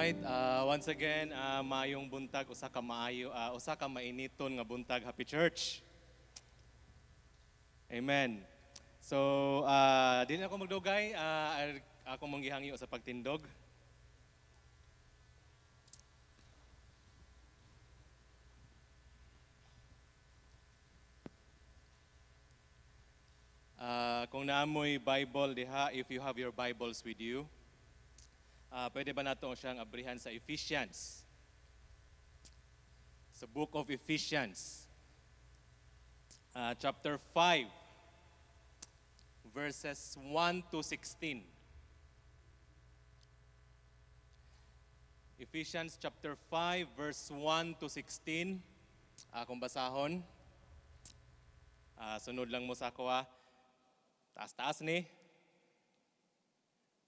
Right, once again, maayong buntag, usa ka maayo, usa ka mainiton nga buntag, Happy Church. Amen. So, dili na ako magdugay, ako mong gihangyo sa pagtindog. Kung naamoy Bible diha, if you have your Bibles with you, pwede ba nato siyang abrihan sa Ephesians? Sa book of Ephesians, chapter 5, verses 1 to 16. Ephesians chapter 5, verse 1 to 16. Akong basahon. Sunod lang mo sa ako ha. Taas-taas ni.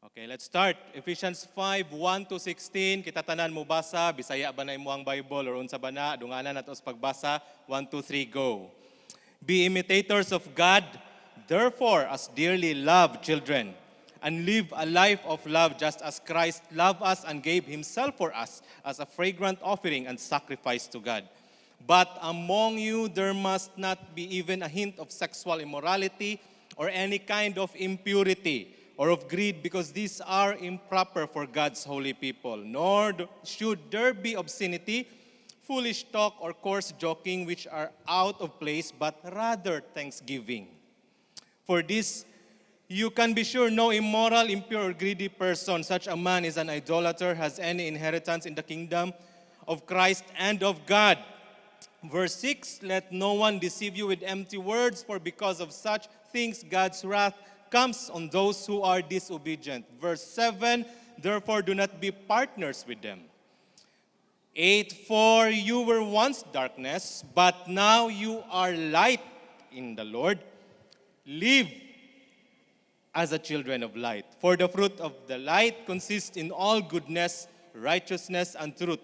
Okay, let's start. Ephesians 5, 1 to 16. Kita tanan mo basa. Bisaya ba na imo ang Bible or unsa ba na? Dunganan nato sa pagbasa. 1, 2, 3, go. Be imitators of God, therefore, as dearly loved children, and live a life of love just as Christ loved us and gave himself for us as a fragrant offering and sacrifice to God. But among you there must not be even a hint of sexual immorality or any kind of impurity or of greed, because these are improper for God's holy people. Nor should there be obscenity, foolish talk, or coarse joking, which are out of place, but rather thanksgiving. For this, you can be sure no immoral, impure, or greedy person, such a man is an idolater, has any inheritance in the kingdom of Christ and of God. Verse 6, let no one deceive you with empty words, for because of such things God's wrath comes on those who are disobedient. Verse 7, therefore do not be partners with them. 8, for you were once darkness, but now you are light in the Lord. Live as a children of light. For the fruit of the light consists in all goodness, righteousness, and truth.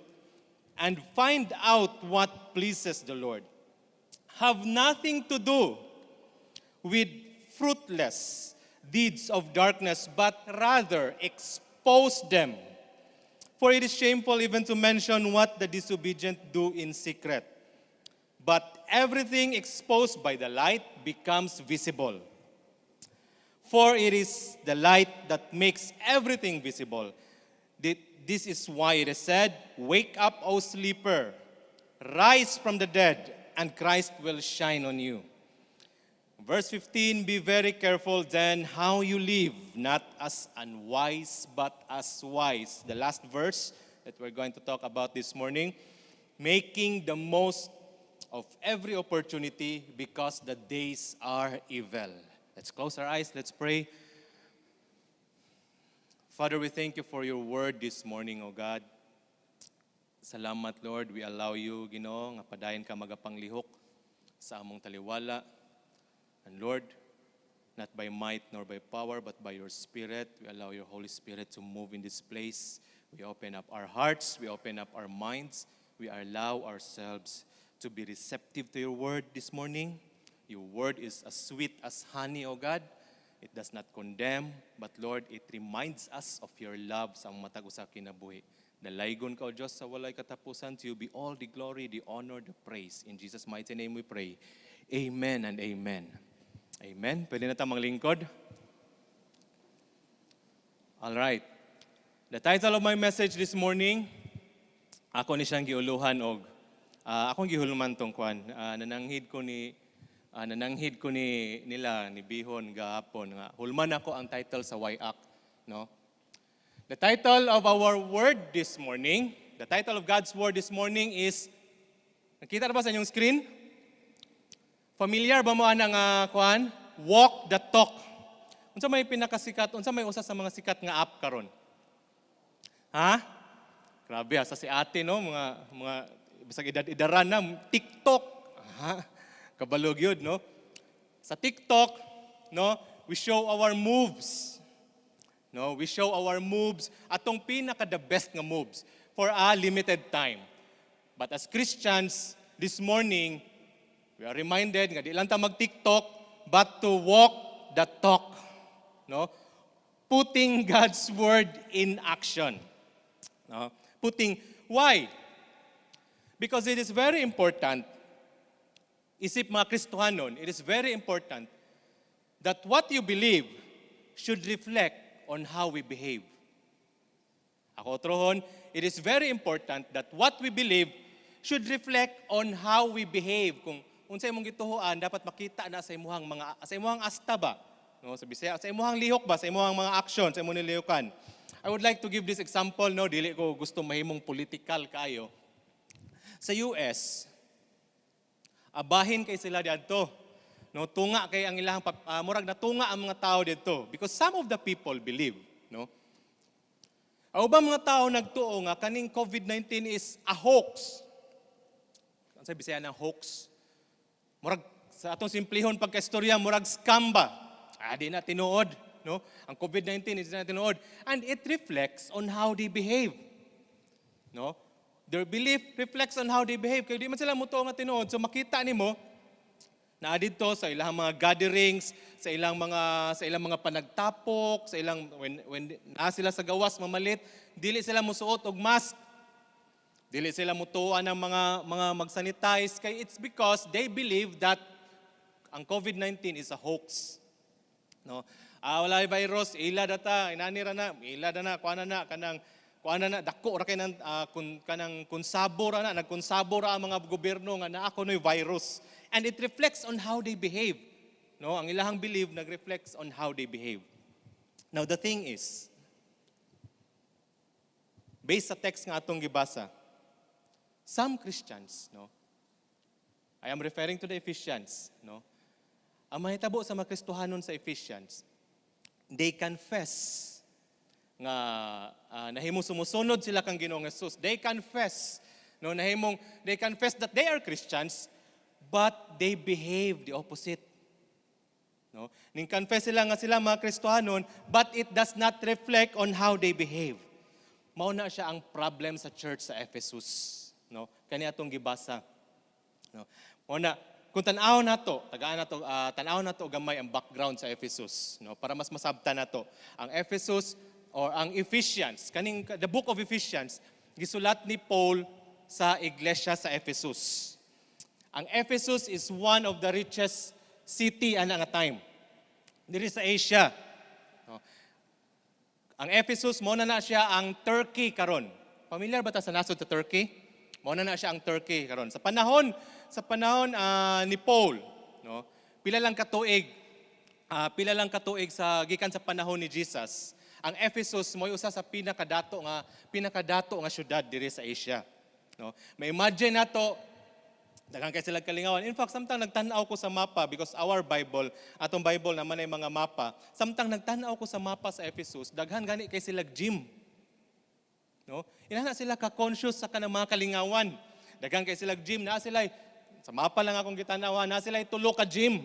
And find out what pleases the Lord. Have nothing to do with fruitless deeds of darkness, but rather expose them. For it is shameful even to mention what the disobedient do in secret. But everything exposed by the light becomes visible. For it is the light that makes everything visible. This is why it is said, wake up, O sleeper, rise from the dead, and Christ will shine on you. Verse 15, be very careful then how you live, not as unwise, but as wise. The last verse that we're going to talk about this morning, making the most of every opportunity because the days are evil. Let's close our eyes, let's pray. Father, we thank you for your word this morning, O God. Salamat, Lord, we allow you, Ginoo, nga padayon ka magapanglihok sa among taliwala. And Lord, not by might nor by power, but by your Spirit, we allow your Holy Spirit to move in this place. We open up our hearts, we open up our minds, we allow ourselves to be receptive to your word this morning. Your word is as sweet as honey, O God. It does not condemn, but Lord, it reminds us of your love sa among matag usa kinabuhi. Dalaygon ka, O Diyos, sa walay katapusan. To you be all the glory, the honor, the praise. In Jesus' mighty name we pray. Amen and amen. Amen. Pwede na ta maglingkod? All right. The title of my message this morning, ako ni siyang giuluhan og akong gihulman tong kwan. Nananghid ko ni nila ni Bihon gahapon nga hulman ako ang title sa YAC, no? The title of our word this morning, the title of God's word this morning is, nakita na ba sa inyong screen? Familiar ba mo ana nga kuan? Walk the talk. Unsa may pinakasikat, unsa may usa sa mga sikat nga app karon? Ha? Grabe asa si ate, no, mga bisag edad-edaran na TikTok. Ha? Kabalog yun, no? Sa TikTok, no, we show our moves. No, we show our moves, atong pinaka the best nga moves for a limited time. But as Christians, this morning, we are reminded nga di lang ta mag-TikTok, but to walk the talk. No? Putting God's word in action. No? Putting, why? Because it is very important, isip mga Kristohanon, it is very important that what you believe should reflect on how we behave. Ako utrohon, it is very important that what we believe should reflect on how we behave. Kung unsa imong gituohan, dapat makita na sa imong asta ba? No, sa Bisaya, sa imong lihok ba, sa imong mga action, sa imong nilihukan. I would like to give this example, no, dili ko gusto mahimong political kaayo. Sa US, abahin kay sila diadto. No, tunga kay ang ilang murag natunga ang mga tao didto because some of the people believe, no. Ang ubang mga tao nagtuo nga kaning COVID-19 is a hoax. Ang sa Bisaya ng hoax? Murag sa atong simplihon pagkaistorya, murag scam ba? Ah, di na tinuod, no? Ang COVID-19 is na tinuod and it reflects on how they behave. No? Their belief reflects on how they behave. Kaya di man sila mutuo nga tinuod. So makita nimo naa didto sa ilang mga gatherings, sa ilang mga panagtapok, sa ilang when naa sila sa gawas mamalit, dili sila musuot og mask. Dili sila mutuan ng mga mag-sanitize kay it's because they believe that ang COVID-19 is a hoax. No? Ah, wala virus, ila data, inani ra na, ila da na, kuana na kanang kuana na dako ra kay nang kun kanang konsabo ra na, nagkonsabo ra ang mga gobyerno nga naa kunoy virus, and it reflects on how they behave, no? Ang ilahang belief nag-reflects on how they behave. Now, the thing is, based sa text nga atong gibasa, some Christians, no, I am referring to the Ephesians, no, ang mahitabo sa mga Kristohanon sa Ephesians, they confess nga nahimong sumusunod sila kang Ginoong Jesus. They confess, no, nahimong they confess that they are Christians, but they behave the opposite. No? Ning confess sila nga sila mga Kristohanon, but it does not reflect on how they behave. Mao na siya ang problem sa church sa Ephesus, no? Kani atong gibasa. No? Mao na kung tan-aw nato, tagaan nato, tan-aw nato gamay ang background sa Ephesus, no? Para mas masabtan nato. Ang Ephesus or ang Ephesians, kaning the book of Ephesians gisulat ni Paul sa iglesia sa Ephesus. Ang Ephesus is one of the richest city ana nga time diri sa Asia. No? Ang Ephesus mo na na siya ang Turkey karon. Familiar ba ta sa nasod sa Turkey? Mao na na siya ang Turkey karon. Sa panahon ni Paul, no? Pila lang katuig sa gikan sa panahon ni Jesus. Ang Ephesus mo usa sa pinakadato nga syudad diri sa Asia. No? Ma-imagine nato daghan kay sila kalingawan. In fact, samtang nagtan-aw ko sa mapa, because our Bible, atong Bible naman ay mga mapa. Samtang nagtan-aw ko sa mapa sa Ephesus, daghan gani kay sila gym. No? Inana sila ka-conscious sa kanang mga kalingawan. Daghan kay sila gym, naa sila, sa mapa lang akong gitanawa, naa sila tulo ka gym.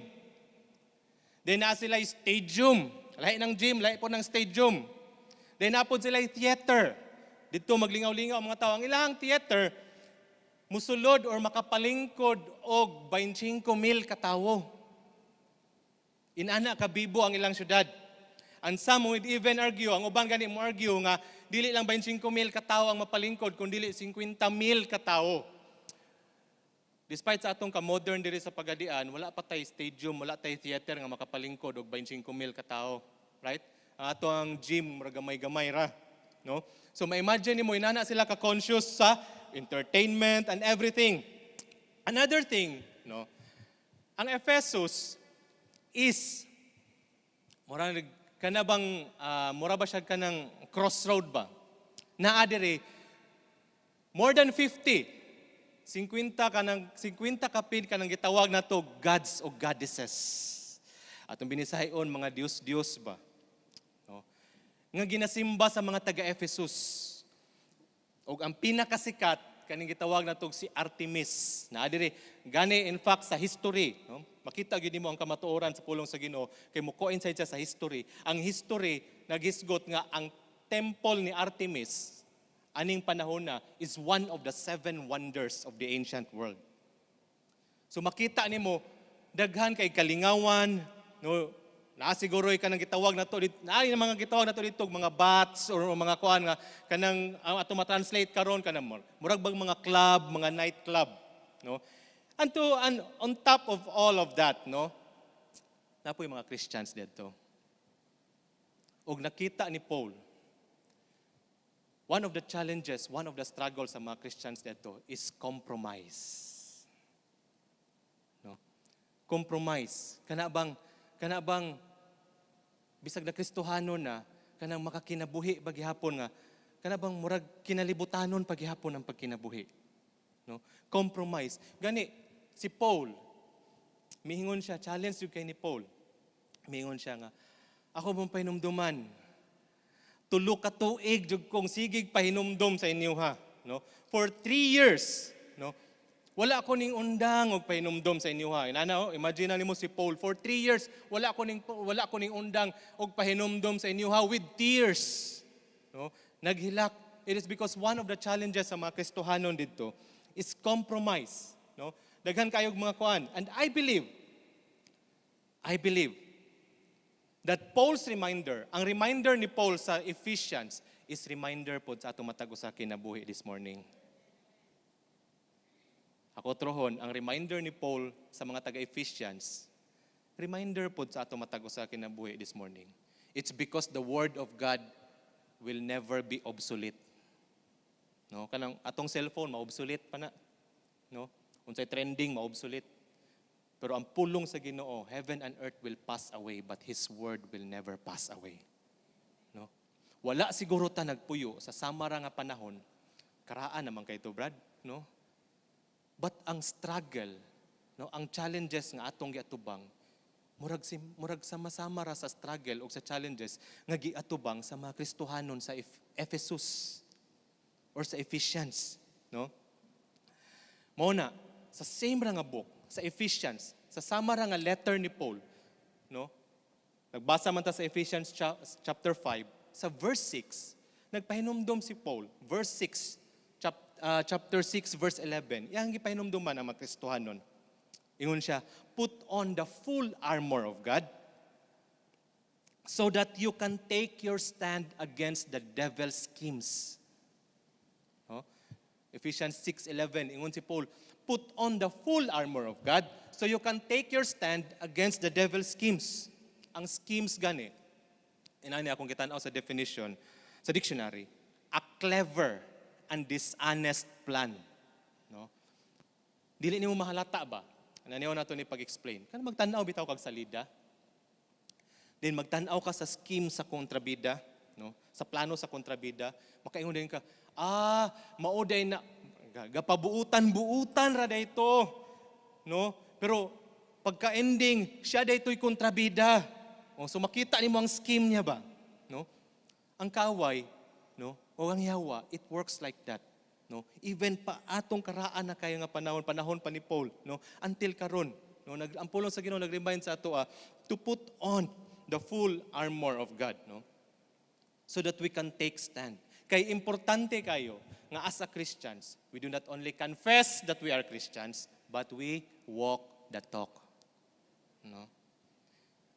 Then naa sila stadium. Lahi ng gym, lahi po ng stadium. Then naa pod sila theater. Dito maglingaw-lingaw ang mga tao. Ang ilang theater, musulod or makapalingkod og 25 mil katawo. Inana kabibo ang ilang syudad. And some would even argue, ang uban gani mo argue nga dili lang 25 mil katawo ang mapalingkod kun dili 50 mil katawo. Despite sa atong ka-modern diri sa Pagadian, wala pa tay stadium, wala tay theater nga makapalingkod og 25 mil katawo, right? Ang ato ang gym mura gamay-gamay ra, no? So ma-imagine nimo, inana sila ka-conscious sa entertainment and everything. Another thing, no? Ang Ephesus is mura kana bang mura ba siya kanang crossroad ba? Naa diri more than 50, 50 kanang 50 kapin kanang gitawag nato gods o goddesses. Atong binisayon, mga Diyos-Diyos ba? No? Nga ginasimba sa mga taga Ephesus. Og ang pinakasikat kaning gitawag nato si Artemis. Naa diri gani, in fact, sa history, no? Makita gyud nimo ang kamatuoran sa pulong sa Ginoo kay mo coincide siya sa history. Ang history naghisgot nga ang temple ni Artemis aning panahon na is one of the seven wonders of the ancient world. So makita nimo daghan kay kalingawan, no? Naa siguro kanang gitawag nato dit, naa yung mga gitawag nato dito mga bats or mga kuan nga kanang ang ato ma-translate karon kanang murag bag mga club, mga night club, no? And on top of all of that, no, naa poy mga Christians dito. Og nakita ni Paul, one of the challenges, one of the struggles sa mga Christians dito is compromise. No? Compromise. Kana bang bisag na Kristohano na, kanang makakinabuhi bagihapon nga kana bang murag kinalibutanon pagihapon ang pagkinabuhi. No? Compromise. Gani si Paul, miingon siya, challenge jud kay ni Paul. Miingon siya nga, "Ako mong pahinumduman, 3 ka tuig jud kong sigig pahinumdom sa inyo ha," no? For 3 years, no, wala ko ning undang og pahinumdom sa inyo ha. Inana, oh, imagine na nimo si Paul, for 3 years wala ko ning undang og pahinumdom sa inyo ha with tears, no? Naghilak. It is because one of the challenges sa mga Kristohanon didto is compromise, no? Daghan kayog mga kuan. And I believe that Paul's reminder, ang reminder ni Paul sa Ephesians is reminder pod sa atong matag usa kinabuhi this morning. Ako trohon, ang reminder ni Paul sa mga taga-Ephesians, reminder pod sa atong matag usa kinabuhi this morning. It's because the word of God will never be obsolete. No, kanang atong cellphone ma-obsolete pa na. No? Unsay trending, ma-obsolete. Pero ang pulong sa Ginoo, heaven and earth will pass away, but His word will never pass away. No? Wala siguro ta nagpuyo sa sama ra nga panahon, karaan naman kay to, Brad, no? But ang struggle, no, ang challenges nga atong giatubang, murag sama-sama ra sa struggle o sa challenges nga giatubang sa mga Kristohanon sa Ephesus or sa Ephesians, no? Mao na sa same ra nga book sa Ephesians, sa sama ra nga letter ni Paul, no? Nagbasa man ta sa Ephesians chapter 5, sa verse 6, nagpahinumdom si Paul, verse 6, chapter 6 verse 11. Iyang gipahinumduman ang mga Kristohanon. Ingon siya, "Put on the full armor of God so that you can take your stand against the devil's schemes." No? Ephesians 6:11, ingon si Paul, "Put on the full armor of God so you can take your stand against the devil's schemes." Ang schemes gani, inani akong gitan-aw sa definition sa dictionary, a clever and dishonest plan. No? Dili nimo mahalata ba? Ano na to ni pag-explain. Kan magtan-aw bitaw kag salida. Then magtan-aw ka sa scheme sa kontrabida, no? Sa plano sa kontrabida, makaingon din ka, "Ah, mao day na gapabuutan-buutan ra dayto." No? Pero pagka-ending, siya daytoy kontrabida. O, so makita nimo ang scheme niya ba? No? Ang kaway, no? O ang yawa, it works like that. No? Even pa atong karaan na kayo nga panahon, panahon pa ni Paul, no? Until karon, no? Ang pulong sa Ginoo nag-remind sa ato to put on the full armor of God, no? So that we can take stand. Kay importante kayo nga as a Christians, we do not only confess that we are Christians, but we walk the talk. No?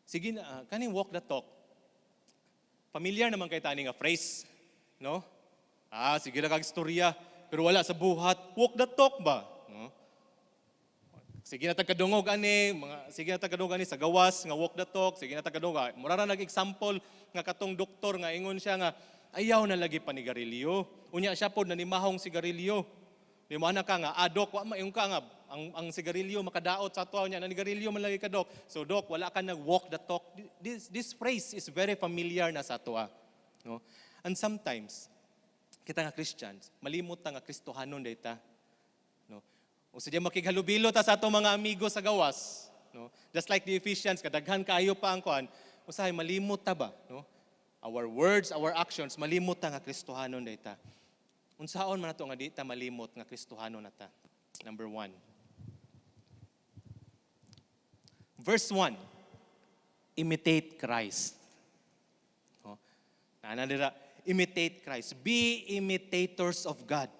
Sige na, kaning walk the talk. Familiar naman kay tani nga phrase, no? "Ah, sige na kag istorya, pero wala sa buhat." Walk the talk ba? No? Sige na tagkadungog ani, mga sige na tagkadungog ani sa gawas nga walk the talk, sige na tagkadungog. Mura ra nag-example nga katong doktor nga ingon siya nga ayaw na lagi panigarilyo. Unya siya pod nanimahong sigarilyo. Di mo ana ka nga, "Ah, dok, wa maingon ka nga ang sigarilyo makadaot sa ato niya, nanigarilyo man lagi ka, dok. So dok, wala ka nag walk the talk." This phrase is very familiar na sa ato, no? And sometimes kita nga Christians, malimot ta nga Kristohanon dayta. No? O sadya makighalubilo ta sa ato mga amigo sa gawas, no? Just like the Ephesians, kadaghan kayo pa ang kuan, usahay malimot ta ba, no? Our words, our actions, malimot ta nga Kristohanon dayta. Unsaon man nato nga di ta malimot nga Kristohanon na ta? Number 1. Verse 1. Imitate Christ. No? Nana dira, imitate Christ. Be imitators of God.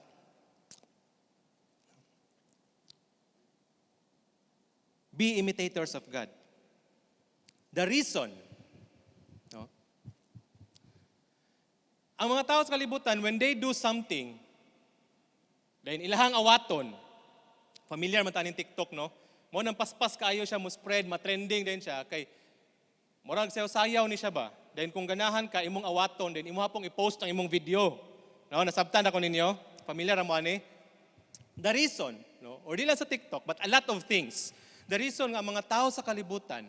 Be imitators of God. The reason Ang mga tao sa kalibutan, when they do something, then ilahang awaton, familiar man ta ning TikTok, no? Mao nang paspas kaayo siya mo spread, ma-trending din siya, kay murag sayaw ni siya ba? Then kung ganahan ka, imong awaton, then imo pong i-post ang imong video. No, nasabtan ako ninyo? Familiar mo ani? The reason, no, or di lang sa TikTok, but a lot of things. The reason nga ang mga tao sa kalibutan,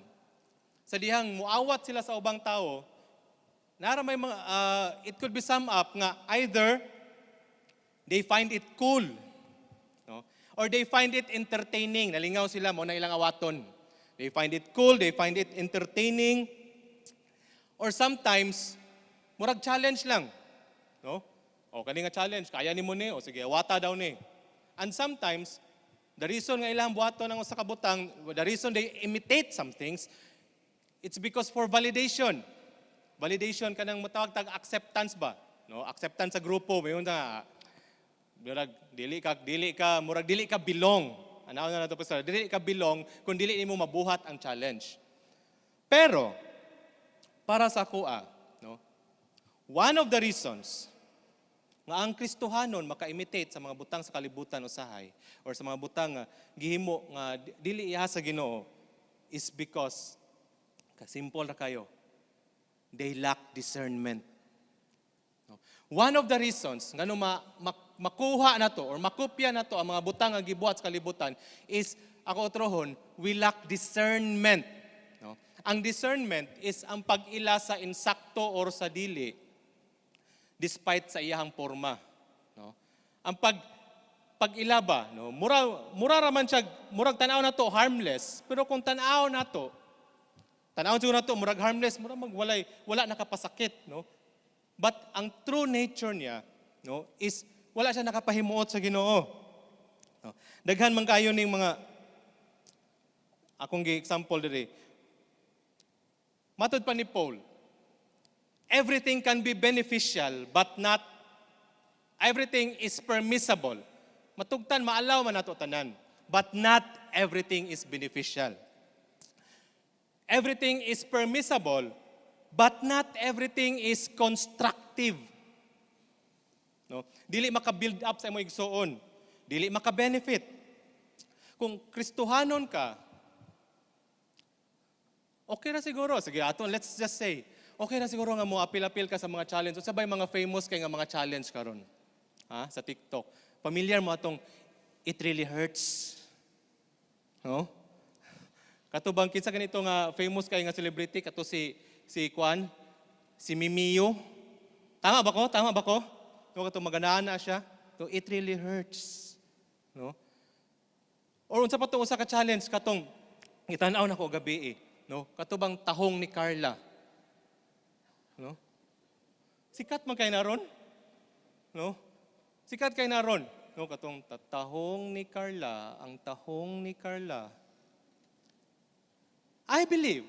sa dihang muawat sila sa ubang tao, nara may mga, it could be sum up nga either they find it cool, no? Or they find it entertaining. Nalingaw sila mao na ilang awaton. They find it cool, they find it entertaining, or sometimes, murag challenge lang. No? O, kani nga challenge, kaya nimo ni, o sige, awata daw ni. And sometimes, the reason nga ilang buhaton ang usa ka butang, the reason they imitate some things, it's because for validation. Validation kanang motawag tag acceptance ba? No, acceptance sa grupo, mayon na murag dili ka murag dili ka belong. Ano na nato, Pastor? Dili ka belong kung dili nimo mabuhat ang challenge. Pero para sa akoa, no? One of the reasons nga ang Kristohanon maka-imitate sa mga butang sa kalibutan usahay or sa mga butang nga gihimo nga dili iya sa Ginoo is because kasimple ra kayo, they lack discernment. No? One of the reasons ngano makuha na to or makopya na to ang mga butang nga gibuhat sa kalibutan is, ako otrohon, we lack discernment. No? Ang discernment is ang pag-ila sa insakto or sa dili despite sa iyahang porma. No? Ang pag-ila ba, no? Mura ra man siya, murag tan-aw na to harmless, pero kung tan-aw na to, tan-aw siguro na to murag harmless, murag magwalay wala nakapasakit, no? But ang true nature niya, no, is wala siya nakapahimuot sa Ginoo. No? Daghan man kayo ning mga akong gi-example diri. Matod pa ni Paul, everything can be beneficial but not everything is permissible. Matugtan, maalaw man nato tanan, but not everything is beneficial. Everything is permissible, but not everything is constructive. No? Dili maka-build up sa imong igsuon. Dili maka-benefit. Kung Kristohanon ka, okay na siguro. Sige, ato, let's just say, okay na siguro nga mo apil-apil ka sa mga challenge. Unsa bay mga famous kay nga mga challenge karon? Ha? Sa TikTok. Familiar mo atong "It really hurts"? No? Kato bang kinsa ganito nga famous kay nga celebrity, kato si Kwan, si Mimiyuuuh. Tama ba ko? Tama ba ko? No, kato maganaan na siya. To "It really hurts." No? Or unsa pa to usa ka challenge katong gitan-aw nako gabi eh, no? Kato bang tahong ni Carla? No? Sikat man kay na ron? No? Sikat kay na ron. No, katong tatahong ni Carla, ang tahong ni Carla. I believe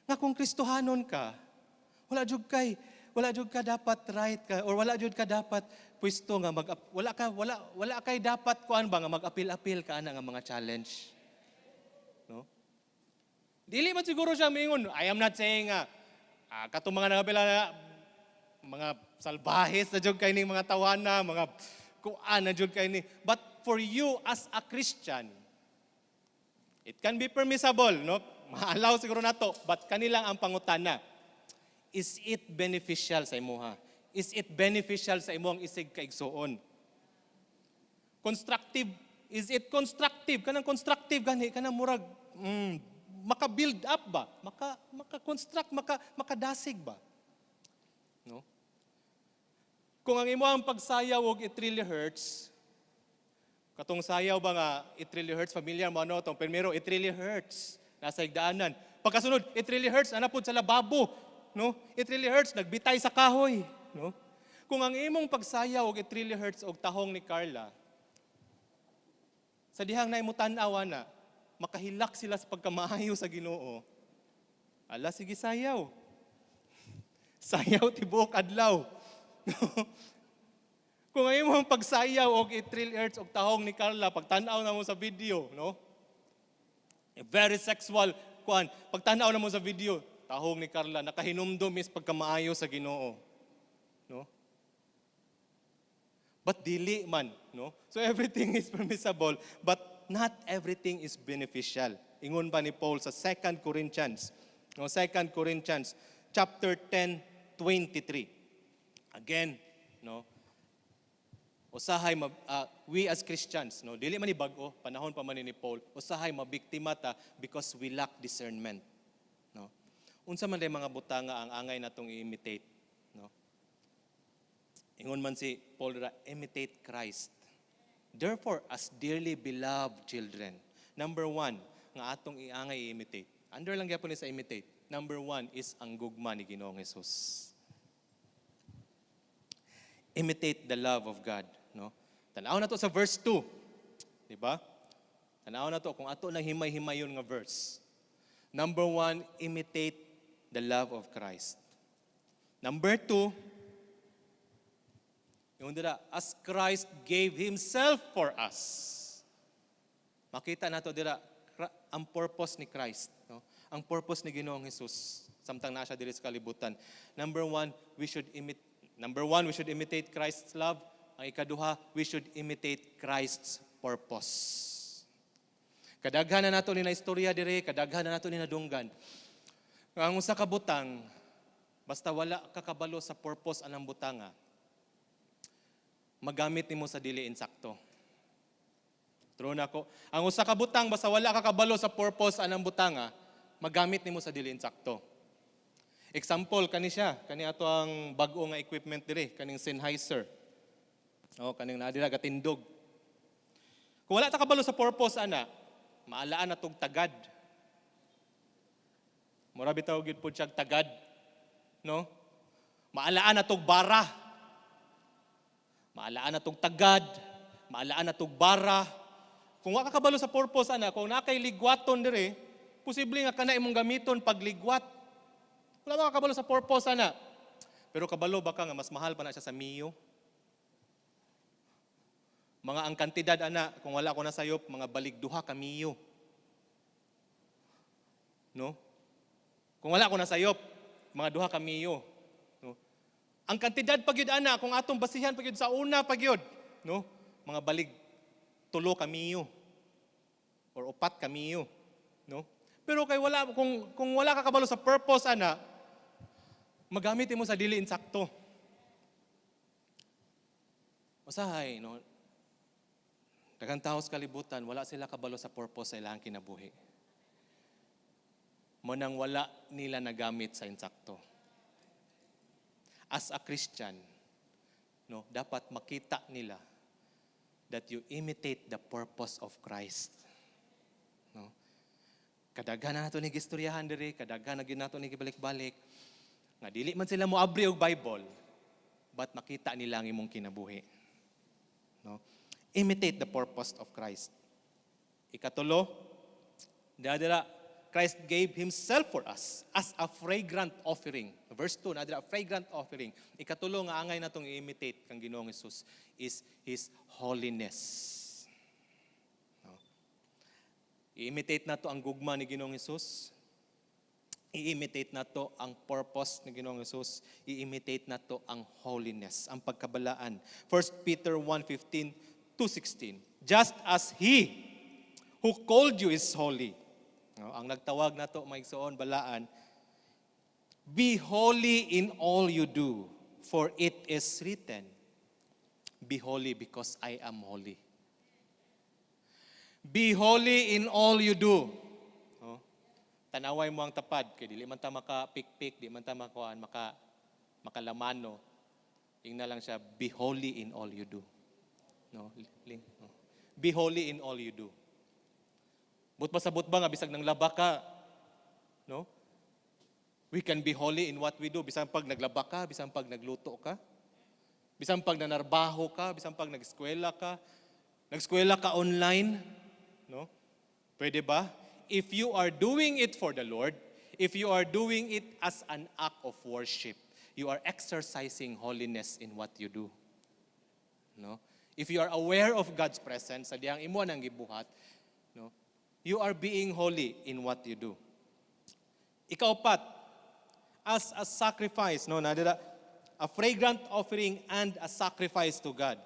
nga kung Kristohanon ka, wala jud ka dapat right ka or wala jud ka dapat pwesto nga mag wala ka wala wala kay dapat kuan ba nga mag-apil-apil ka ana nga mga challenge. No? Dili man siguro siya mingon. I am not saying nga katong mga nagapila na mga salbahes na jud kay ning mga tawana, mga kuan na jud kay ni. But for you as a Christian, it can be permissible, no? Maalaw siguro nato, but kanilang ang pangutana. Is it beneficial sa imuha? Is it beneficial sa imong isig kaigsuon? Constructive, is it constructive? Kanang constructive gani, kanang murag maka-build up ba? Maka-construct, makadasig ba? No? Kung ang imo ang pagsayaw og "It really hurts," katong sayaw ba nga "It really hurts," familiar mo ano tong primero, "It really hurts," nasa higdaanan. Pagkasunod, "It really hurts," ana pod sa lababo, no? "It really hurts," nagbitay sa kahoy, no? Kung ang imong pagsayaw og "It really hurts" og tahong ni Carla, sa dihang na imo tan-awa na, makahilak sila sa pagkamaayo sa Ginoo. Ala, sige, sayaw. Sayaw tibuok adlaw. Kung ang imong pagsayaw og "It really hurts" og tahong ni Carla, pagtan-aw na mo sa video, no? Very sexual kuan. Pagtan-aw na mo sa video, tahong ni Carla, nakahinumdum is pagkamaayo sa Ginoo. No? But dili man, no? So everything is permissible, but not everything is beneficial. Ingon pa ni Paul sa 2 Corinthians, no, 2 Corinthians chapter 10, 23. Again, no? Usahay we as Christians, no, dili man ni bag-o, panahon pa man ni Paul, usahay mabiktima ta because we lack discernment, no? Unsa man day mga butanga ang angay natong i-imitate, no? Ingon man si Paul ra, "Imitate Christ. Therefore, as dearly beloved children." Number one, nga atong iangay i-imitate. Under lang gyapon ni sa imitate. Number one is ang gugma ni Ginoong Hesus. Imitate the love of God, no? Tanaw na to sa verse 2. Di ba? Tanaw na to kung ato nang himay-himayon nga verse. Number one, imitate the love of Christ. Number two, yung dira, as Christ gave Himself for us. Makita nato dira ang purpose ni Christ, no? Ang purpose ni Ginoong Hesus samtang naa siya diri sa kalibutan. Number one, we should imitate Christ's love. Ang ikaduha, we should imitate Christ's purpose. Kadaghan na nato ni na istorya dire, kadaghan na nato ni nadunggan. Ang usa ka butang, basta wala ka kabalo sa purpose anang butanga, magamit nimo sa dili insakto. True na ko. Ang usa ka butang, basta wala ka kabalo sa purpose anang butanga, magamit nimo sa dili insakto. Example kani siya, kani ato ang bag-o nga equipment dire, kaning Sennheiser. Oh, kaning naa dira gatindog. Kung wala ta kabalo sa purpose ana, maalaan na tog tagad. Mura bitaw gyud pud siyag tagad. No? Maalaan na tog bara. Maalaan na tog tagad, maalaan na tog bara. Kung wa ka kabalo sa purpose ana, kung naa kay ligwaton dire, posible nga kana imong gamiton pagligwat. Wala ba ka kabalo sa purpose ana? Pero kabalo ba ka nga mas mahal pa na siya sa Mio? Mga ang kantidad ana, kung wala ko nasayop, mga balig duha ka Mio. No? Kung wala ko nasayop, mga duha ka Mio. No? Ang kantidad pa gyud ana, kung atong basihan pa gyud sa una pa gyud, no? Mga balig tulo ka Mio or upat ka Mio, no? Pero kay wala kung wala ka kabalo sa purpose ana, magamit mo sa dili insakto. Usahay, no? Daghang tao sa kalibutan, wala sila kabalo sa purpose sa ilang kinabuhi. Mao nang wala nila nagamit sa insakto. As a Christian, no, dapat makita nila that you imitate the purpose of Christ. No? Kadaghan na nato ni gistoryahan diri, kadaghan na gyud nato ni gibalik-balik. Nga dili man sila moabri og Bible, but makita nila ang imong kinabuhi. No? Imitate the purpose of Christ. Ikatulo, dira, Christ gave Himself for us as a fragrant offering. Verse 2, na dira, fragrant offering. Ikatulo nga angay natong i-imitate kang Ginoong Hesus is His holiness. No? I-imitate nato ang gugma ni Ginoong Hesus. I-imitate nato ang purpose ni Ginoong Hesus. I-imitate nato ang holiness, ang pagkabalaan. 1 Peter 1:15 to 16. "Just as He who called you is holy." No, ang nagtawag nato, mga igsoon, balaan. "Be holy in all you do, for it is written, 'Be holy because I am holy.'" Be holy in all you do. No? Tanaway mo ang tapad, kay dili man ta maka pikpik, di man ta makuan, makalamano. Ingna lang siya, "Be holy in all you do." No? Ling, no? Be holy in all you do. But pasabot ba nga bisag nanglaba ka, no? We can be holy in what we do. Bisan pag naglaba ka, bisan pag nagluto ka, bisan pag nanarbaho ka, bisan pag nag-eskwela ka, nag-eskwela ka online, no? Pwede ba? If you are doing it for the Lord, if you are doing it as an act of worship, you are exercising holiness in what you do. No? If you are aware of God's presence sa diyang imo nang gibuhat, no? You are being holy in what you do. Ikaupat, as a sacrifice, no, nadira, A fragrant offering and a sacrifice to God.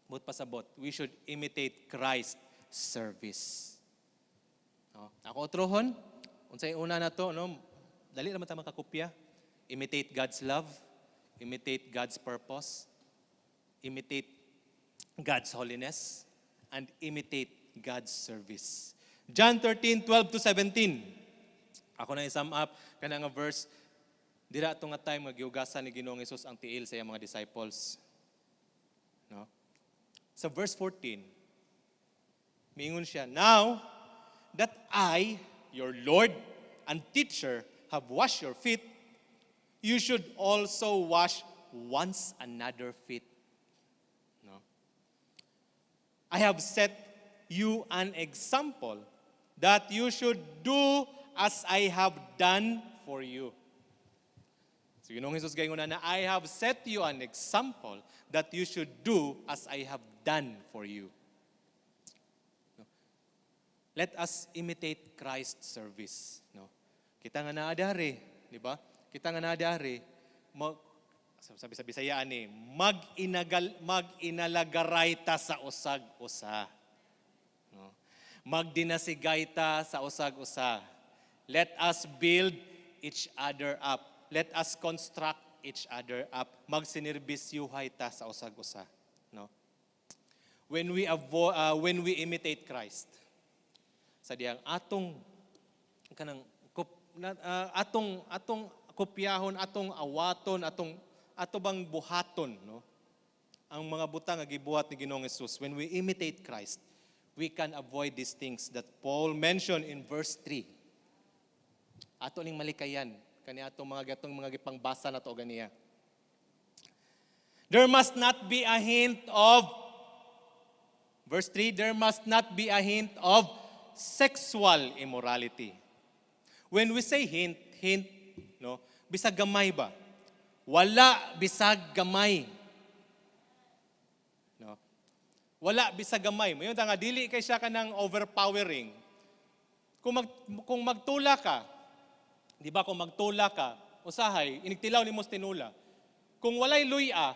Buot pasabot, we should imitate Christ's service. No? Ako otrohon, unsay una na to, no? Dali naman ta makakopya. Imitate God's love, imitate God's purpose, imitate God's holiness, and imitate God's service. John 13, 12 to 17. Ako na i-sum up kana nga verse. Dira ato nga time nga gihugasan ni Ginoong Hesus ang tiil sa iyang mga disciples. No? Sa verse 14, miingon siya, "Now that I, your Lord and teacher, have washed your feet, you should also wash one's another feet." No? "I have set you an example that you should do as I have done for you." So Ginoong Jesus gaingon na, "I have set you an example that you should do as I have done for you." No? Let us imitate Christ's service. No? Kita nga naa diri, di ba? Kita nga naa diri, sabi sa Bisaya ani, mag-inagal mag-inalagaray ta sa usag usa. No? Magdinasigay ta sa usag usa. Let us build each other up. Let us construct each other up. Magsinerbisyuhay ta sa usag usa. No? When we imitate Christ, sa diyang atong kanang kup, na, atong kopyahon, atong awaton, atong ato bang buhaton, no? Ang mga butang nga gibuhat ni Ginoong Hesus. When we imitate Christ, we can avoid these things that Paul mentioned in verse 3. Ato ning malikayan kani atong mga gatong mga gipangbasa nato ganiya. There must not be a hint of, verse 3, there must not be a hint of sexual immorality. When we say hint, hint, no, bisag gamay ba? Wala bisag gamay. No? Wala bisag gamay. Mayon nga dili kay siya kanang overpowering. Kung magtula ka, di ba, kung magtula ka, usahay inigtilaw nimo sa tinula. Kung walay luya,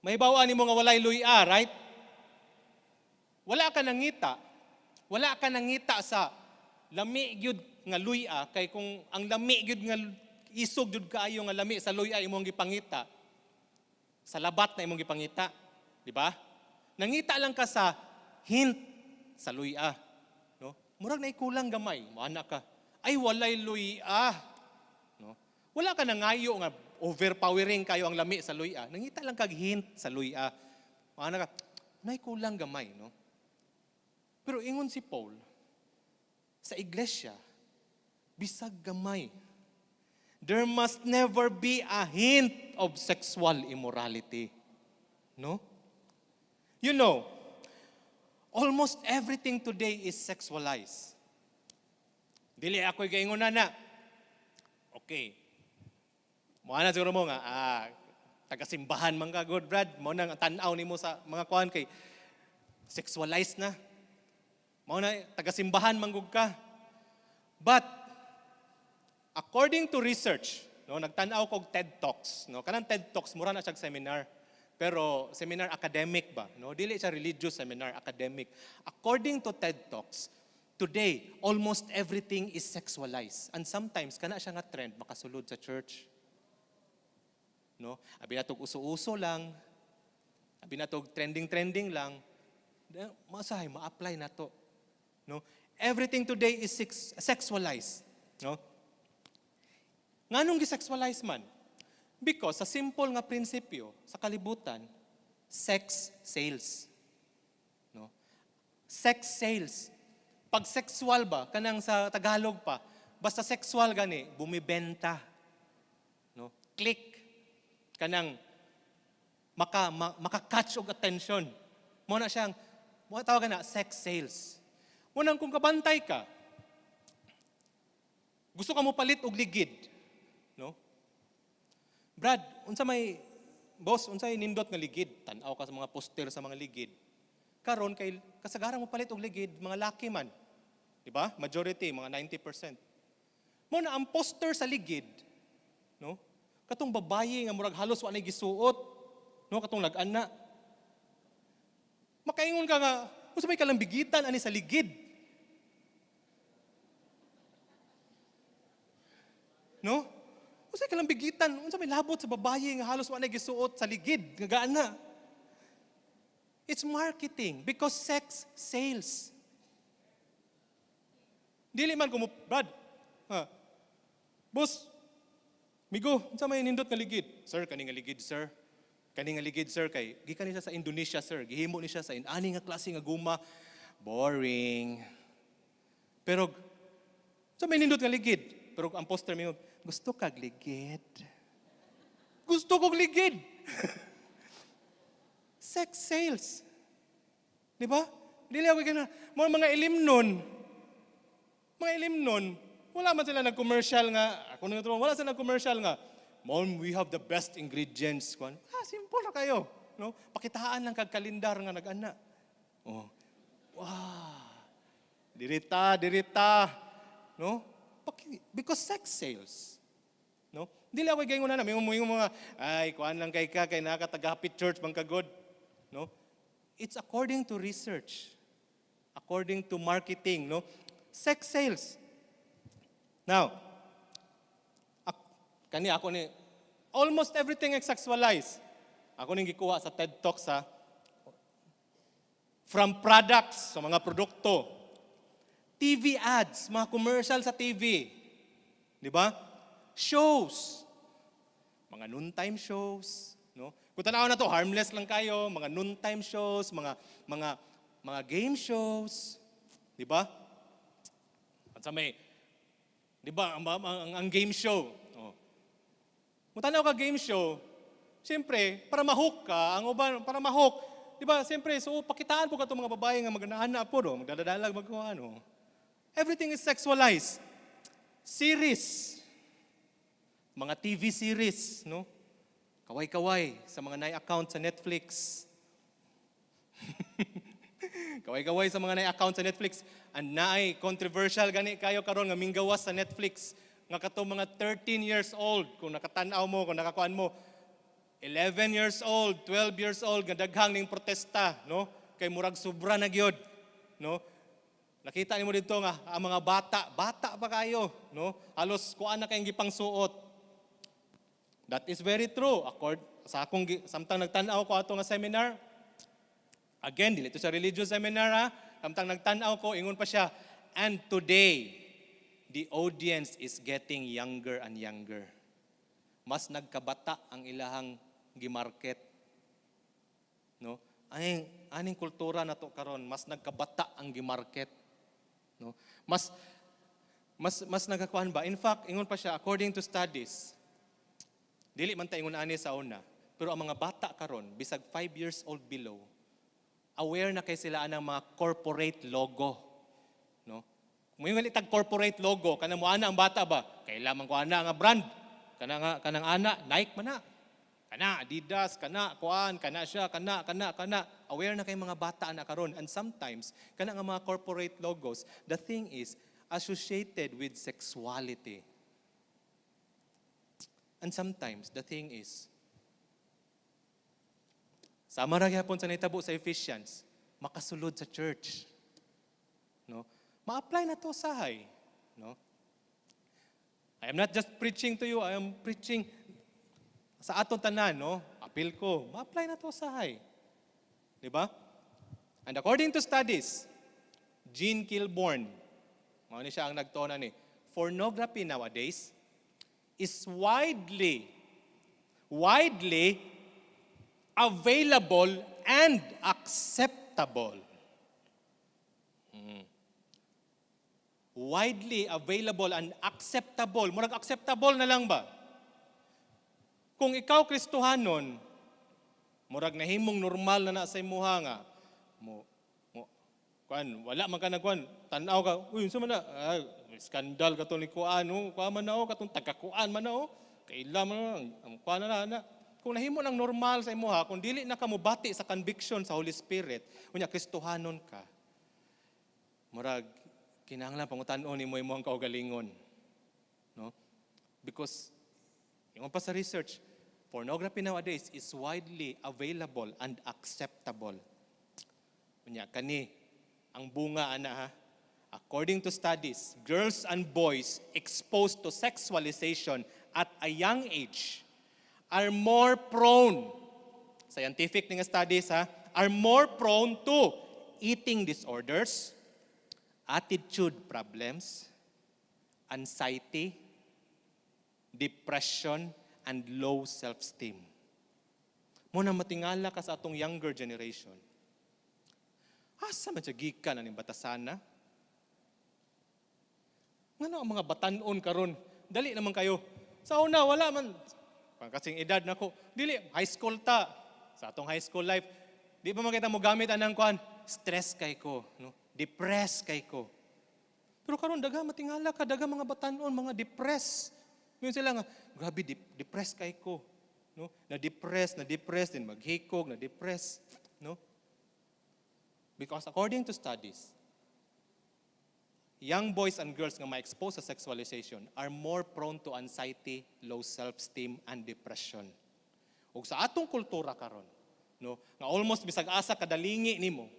mahibaw-an nimo nga walay luya, right? Wala ka nangita. Wala ka nangita sa lami gyud nga luya kay kung ang lami gyud nga isog gyud kaayo nga lami sa luya imong gipangita, sa labat na imong gipangita, di ba? Nangita lang ka sa hint sa luya, no? Murag na kulang gamay, moana ka. Ay, walay luya. No? Wala ka nangayo nga overpowering kayo ang lami sa luya. Nangita lang kag hint sa luya. Moana ka, nay kulang gamay, no? Pero ingon si Paul, sa iglesia, bisag gamay, there must never be a hint of sexual immorality. No? Almost everything today is sexualized. Dili ako gaingon na na. Okay. Mo na siguro mo nga, taga-simbahan man ka, good Brad. Mo nang tan-aw nimo sa mga kuan kay sexualized na. Mao na taga-simbahan man gud ka. But according to research, no, nagtan-aw kog TED Talks, no, kanang TED Talks mura na siya seminar. Pero seminar academic ba, no? Dili siya religious seminar, academic. According to TED Talks, today almost everything is sexualized. And sometimes kana siya nga trend makasulod sa church. No? Abi natog uso-uso lang. Abi natog trending-trending lang. Masahay ma-apply na to. No? Everything today is sexualized, no? Nganong gi-sexualize man? Because sa simple nga prinsipyo sa kalibutan, sex sales. No? Sex sales. Pag sexual ba, kanang sa Tagalog pa, basta sexual gani, bumibenta. No? Click. Kanang maka-catch og attention. Mo na siyang, mo tawag na sex sales. Mo nang kung kabantay ka, gusto ka mo palit og ligid, no? Brad, unsa may boss, unsay nindot nga ligid? Tan-aw ka sa mga poster sa mga ligid. Karon kay kasagaran mo palit og ligid, mga laki man. Di ba? Majority, mga 90%. Mo na ang poster sa ligid, no? Katong babaye nga murag halos wa nay gisuot, no, katong nag-ana. Makaingon ka nga, unsa may kalambigitan ani sa ligid? No? Unsa may kalambigitan, unsa may labot sa babaye nga halos wa nay gisuot sa ligid nga gaana? It's marketing because sex sales. Dili man ko mo, Brad, ha? Boss, migo, unsa may nindot nga ligid? Sir, kani nga ligid, sir. Kani nga ligid, sir, kay gikan ni siya sa Indonesia, sir. Gihimo ni siya sa ani nga klase nga guma. Boring. Pero unsa may nindot nga ligid? Pero ang poster mingon, "Gusto kag ligid?" Gusto kog ligid. Sex sales. Di ba? Dili ako gana. Mga ilim nun. Mga ilim nun, wala man sila nag-commercial nga, ako nang wala sila nag-commercial nga, "Mom, we have the best ingredients." Kwan. Ah, simple na kayo. No? Pakitaan lang kag kalendar nga nag-ana. Oh. Wow. Dirita, dirita. No? Because sex sales. No? Dili ako gaingon na, may mga, ay, kuan lang kay ka, kay nakataga Happy Church, bang kagod. No? It's according to research. According to marketing, no? Sex sales. Now, kani ako ni, almost everything is sexualized. Ako ning gikuha sa TED Talks ha. From products, sa mga produkto. TV ads, mga commercial sa TV. Di ba? Shows. Mga noontime shows, no? Kung tanaw na to, harmless lang kayo, mga noontime shows, mga game shows, di ba? At sa may, di ba, ang game show. Oh. Kung tanaw ka game show, siyempre, para ma-hook ka, ang uban, para ma-hook, di ba, siyempre, so pakitaan po ka itong mga babae nga magnahana po, no? Magdadadalag, magkuha, no? Everything is sexualized. Series. Mga TV series, no? Kaway-kaway sa mga nai-account sa Netflix. Kaway-kaway sa mga nai-account sa Netflix. And naay controversial gani kayo karon nga minggawas sa Netflix nga katong mga 13 years old, kung nakatan-aw mo, kung nakakuan mo, 11 years old, 12 years old, nga daghang ning protesta, no? Kay murag sobra na gyud, no? Nakita nimo dito nga ang mga bata, bata pa kayo, no? Halos kuan na kayong gipangsuot. That is very true. Accord sa akong samtang nagtan-aw ko ato nga seminar, again, dili to sa religious seminar ha. Samtang nagtan-aw ko, ingon pa siya, "And today, the audience is getting younger and younger." Mas nagkabata ang ilahang gimarket. No? Aning aning kultura na to karon, mas nagkabata ang gimarket. No? Mas nagakuan ba? In fact, ingon pa siya, according to studies, dili man ta ingon ani sa una, pero ang mga bata karon, bisag 5 years old below, aware na kay sila anang mga corporate logo. No? Kung may tag corporate logo, kanang mo ana ang bata ba? Kailangan ko ana nga brand. Kana nga kanang ana Nike man na. Kana Adidas, kana kuan, kana siya, kana kana kana. Aware na kay mga bata ana karon, and sometimes kana nga mga corporate logos, the thing is associated with sexuality. And sometimes the thing is, sama ra gyapon sa nahitabo sa Ephesians, makasulod sa church. No? Ma-apply na to sahay, no? I am not just preaching to you, I am preaching sa atong tanan, no? Apil ko, ma-apply na to sahay. Di ba? And according to studies, Jean Kilbourne, mao ni siya ang nagtuon ni, pornography nowadays is widely available and acceptable. Widely available and acceptable. Murag acceptable na lang ba? Kung ikaw Kristohanon, murag nahimong normal na na sa imuha nga mo kuan, wala man ka nagkuan, tan-aw ka, "Uy, unsa man na? Ah, skandal kato ni kuan, oh, kuan man na, oh, katong taga-kuan man na, oh, kaila man na, ang kuan na na, na." Kung nahimo ng normal sa imuha, kung dili na ka mobati sa conviction sa Holy Spirit, unya Kristohanon ka, murag kinahanglan pangutan-on nimo imong kaugalingon, no? Because Ingon pa sa research, pornography nowadays is widely available and acceptable. Unya kani ang bunga ana ha. According to studies, girls and boys exposed to sexualization at a young age are more prone, scientific nga studies ha, are more prone to eating disorders, attitude problems, anxiety, depression, and low self-esteem. Mao na matingala ka sa atong younger generation. Asa man siya gikan aning batasana? Ngano ang mga batanon karon? Dali naman kayo. Sa una wala man pang kasing edad nako. Dili high school ta. Sa atong high school life, di ba makita mo gamit anang kuan? Stress kay ko, no? Depressed kay ko. Pero karon daghan, matingala ka, daghan mga batanon, mga depressed. Ingon sila nga, "Grabe, depressed kay ko." No? Na-depress din maghikog, na-depress, no? Because according to studies, young boys and girls nga ma-expose sa sexualization are more prone to anxiety, low self-esteem, and depression. Ug sa atong kultura karon, no, nga almost bisag asa kadalingi nimo,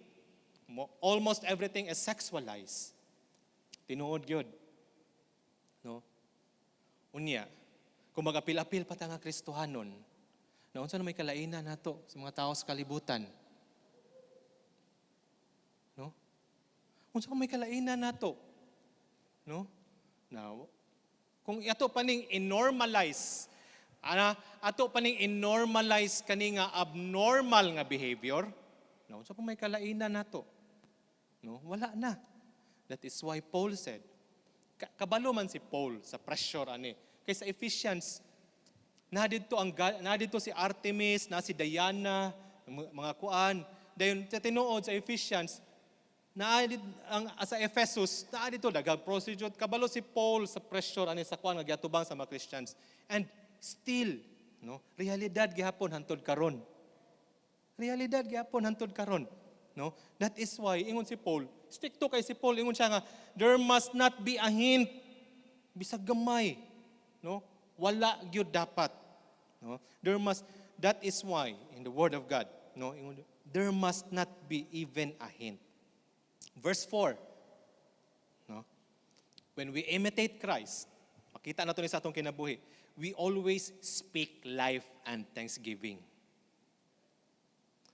almost everything is sexualized. Tinuod gyud. No? Unya, kung magapil-apil pa ta nga Kristohanon, na unsa na may kalainan nato sa mga tao sa kalibutan? No? Unsa may kalainan nato? No? Now, kung ato pa ning i-normalize, ana, ato pa ning i-normalize kani nga abnormal nga behavior, no, unsa pa may kalainan nato? No, wala na. That is why Paul said, kabalo man si Paul sa pressure ani. Kay sa Ephesians, na didto si Artemis, na si Diana, mga kuan. Dayon sa tinuod sa Ephesians, naa ang sa Ephesus, naa dito daghang prostitute. Kabalo si Paul sa pressure ani sa kuan nga giatubang sa mga Christians. And still, no, realidad gihapon hantod karon. Realidad gihapon hantod karon. No? That is why ingon si Paul, strikto kay si Paul, ingon siya nga there must not be a hint bisag gamay, no? Wala gyud dapat, no? There must That is why in the word of God, no, ingon, there must not be even a hint. Verse 4, no? When we imitate Christ, makita nato ni sa atong kinabuhi, we always speak life and thanksgiving.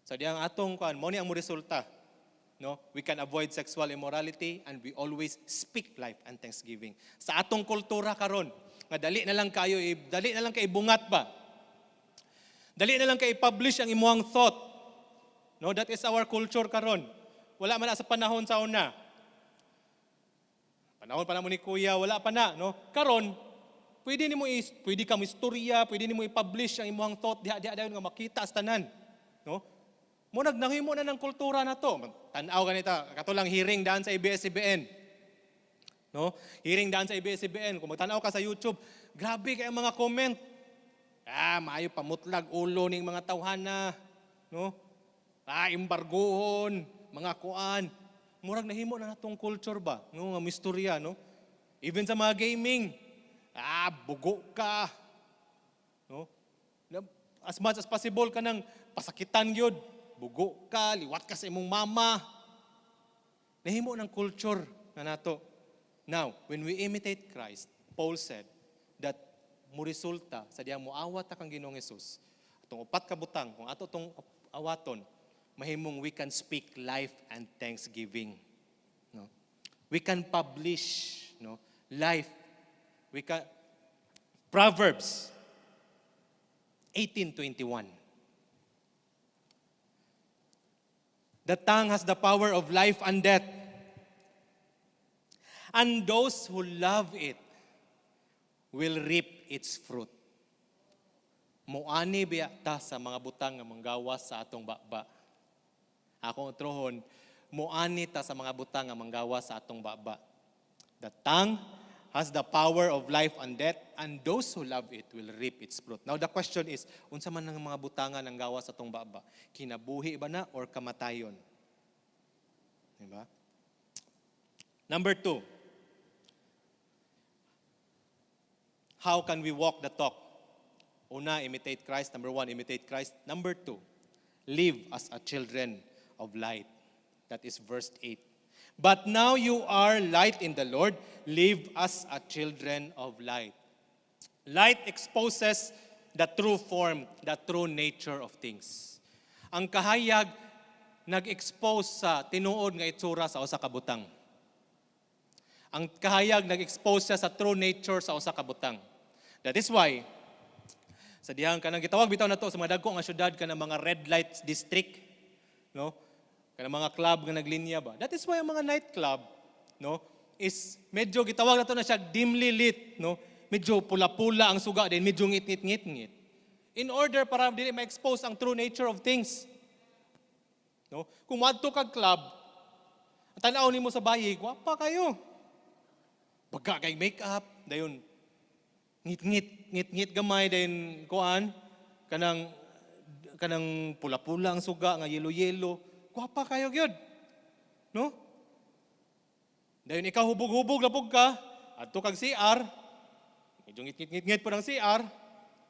So di ang atong kuan, mo ni ang mo resulta. No? We can avoid sexual immorality and we always speak life and thanksgiving. Sa atong kultura karon, nga dali na lang kayo, dali na lang kay ibungat ba? Dali na lang kay i-publish ang imuhang thought. No, that is our culture karon. Wala man na sa panahon sa una. Panahon pa na mo ni Kuya, wala pa na, no? Karon, pwede ka mo istorya, pwede nimo i-publish ang imuhang thought diha diha dayon nga makita sa tanan, no? Mo nagnahimo na ng kultura na to. Tan-aw ganita, kato lang hearing daan sa ABS-CBN. No? Hearing daan sa ABS-CBN. Kung magtanaw ka sa YouTube, grabe kay ang mga comment. "Ah, maayo pamutlag ulo ning mga tawhana." No? "Ah, embargohon, mga kuan." Murag nahimo na natong culture ba? No, nga mistorya, no? Even sa mga gaming, "Ah, bugo ka." No? As much as possible ka nang pasakitan gyud. "Bugo ka, liwat ka sa imong mama." Nahimo ng culture na nato. Now, when we imitate Christ, Paul said that mo resulta sa diyang muawat ta kang Ginoong Hesus. Atong upat ka butang, kung ato tong awaton, mahimong we can speak life and thanksgiving. No? We can publish, no, life. We can Proverbs 18:21. The tongue has the power of life and death. And those who love it will reap its fruit. Muani biya ta sa mga butang nga manggawas sa atong baba. Akong utrohon, muani ta sa mga butang nga manggawas sa atong baba. The tongue has the power of life and death, and those who love it will reap its fruit. Now the question is, unsa man ang mga butangan ang gawas sa atong baba? Kinabuhi ba na or kamatayon? Diba? Number two, how can we walk the talk? Una, imitate Christ. Number one, imitate Christ. Number two, live as a children of light. That is verse 8. "But now you are light in the Lord. Live as a children of light." Light exposes the true form, the true nature of things. Ang kahayag nag-expose sa tinuod nga itsura sa usa ka butang. Ang kahayag nag-expose siya sa true nature sa usa ka butang. That is why sa dihang kanang gitawag bitaw nato sa mga dagko nga syudad kanang mga red light district, no? Kanang mga club nga naglinya ba. That is why ang mga nightclub, no, is medyo gitawag nato na siya dimly lit, no? Medyo pula-pula ang suga din, medyo ngit-ngit-ngit-ngit. In order para dili ma-expose ang true nature of things. No? Kung moadto kag club, ang tan-aw nimo sa bayi, gwapa kayo. Pagka kay make-up, dayon ngit-ngit, ngit-ngit gamay, dayon kuan, kanang pula-pula ang suga nga yelo-yelo, gwapa kayo gyud. No? Dayon ikaw hubog-hubog lapog ka, adto kag CR, medyo ngit-ngit-ngit po ng CR,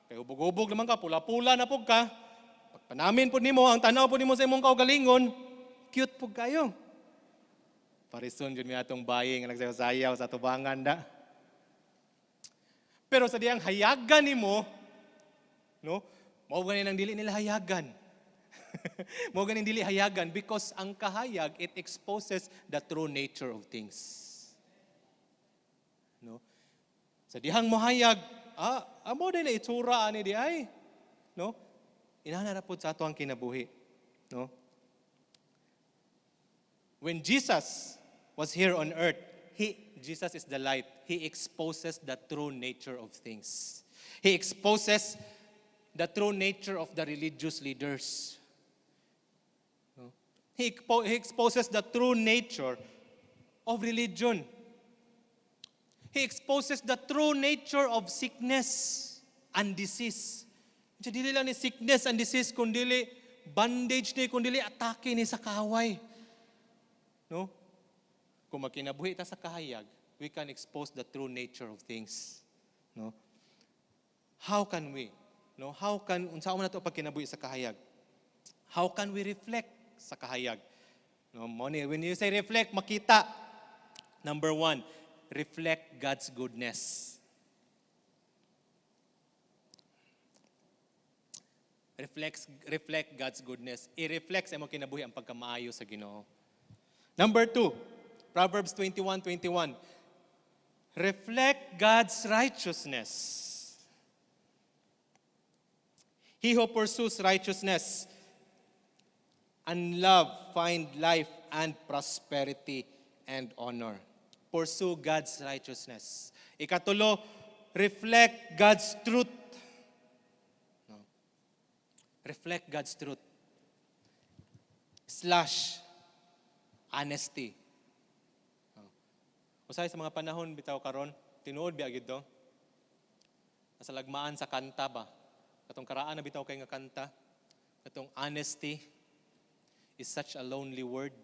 kay hubog-hubog naman ka, pula-pula na pug ka. Pagpanamin po nimo, ang tanaw po nimo sa imong kaugalingon, cute pug kayo. Parison jud mi atong bayi nga nagsayaw sa tubangan da. Pero sa diyang hayagan nimo, no? Mao gani nang dili nila hayagan. Mao gani dili hayagan because ang kahayag, it exposes the true nature of things. No? Sa dihang mohayag, amo din na itsura ani di ay. No? Inana ra pod sa ato ang kinabuhi, no? When Jesus was here on earth, he Jesus is the light. He exposes the true nature of things. He exposes the true nature of the religious leaders. No? He exposes the true nature of religion. He exposes the true nature of sickness and disease. Diya, dili lang ni sickness and disease, kundi bondage ni, kundi atake ni sa kaway. No? Kung magkinabuhi ta sa kahayag, we can expose the true nature of things. No? How can we? No? How can unsa man nato pagkinabuhi sa kahayag? How can we reflect sa kahayag? No, mo ni, when you say reflect, makita. Number one, reflect God's goodness. Reflect God's goodness. I-reflect sa imong kinabuhi ang pagkamaayo sa Ginoo. Number two, Proverbs 21:21. Reflect God's righteousness. "He who pursues righteousness and love find life and prosperity and honor." Pursue God's righteousness. Ikatulo, reflect God's truth. No. Reflect God's truth. Slash honesty. No. Usahay sa mga panahon bitaw karon, tinuod biya gid to. Nasa lagmaan sa kanta ba? Katong karaan na bitaw kay nga kanta. Katong "Honesty is such a lonely word."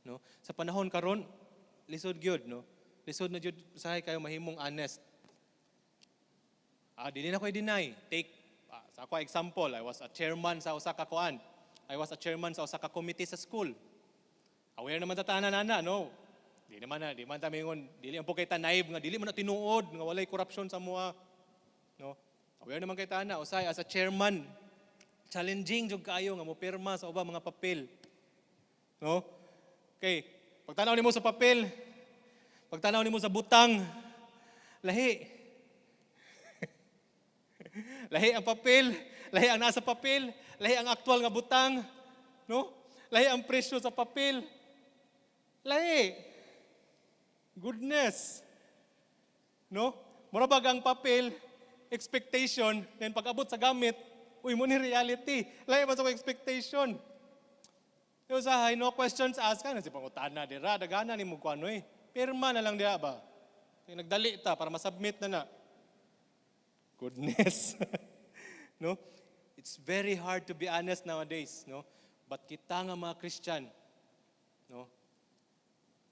No? Sa panahon karon, lisod gyud, no? Lisod na gyud usahay kayo mahimong honest. Dili na ko i-deny. Take sa ako example, I was a chairman sa usa ka kuan. I was a chairman sa usa ka committee sa school. Aware naman ta tanan ana, no? Di naman na, di man ta mingon, dili ang po kay ta naive nga dili man na tinuod nga walay corruption sa mua. No? Aware naman kay tana, usay as a chairman, challenging jud kaayo nga mo pirma sa ubang mga papel. No? Okay, pagtanaw nimo sa papel, pagtanaw nimo sa butang, lahi. Lahi ang papel, lahi ang nasa papel, lahi ang aktual nga butang, no? Lahi ang presyo sa papel. Lahi. Goodness. No? Mura bag ang papel, expectation, then pag abot sa gamit, uy, mo ni reality. Lahi ba sa expectation? Yo usahay, no questions asked ka, na si pangutana dira, dagana ni mo kuano eh. Pirma na lang diha ba? Kaya nagdali ta para masubmit na na. Goodness. No? It's very hard to be honest nowadays, no? But kita nga mga Christian, no?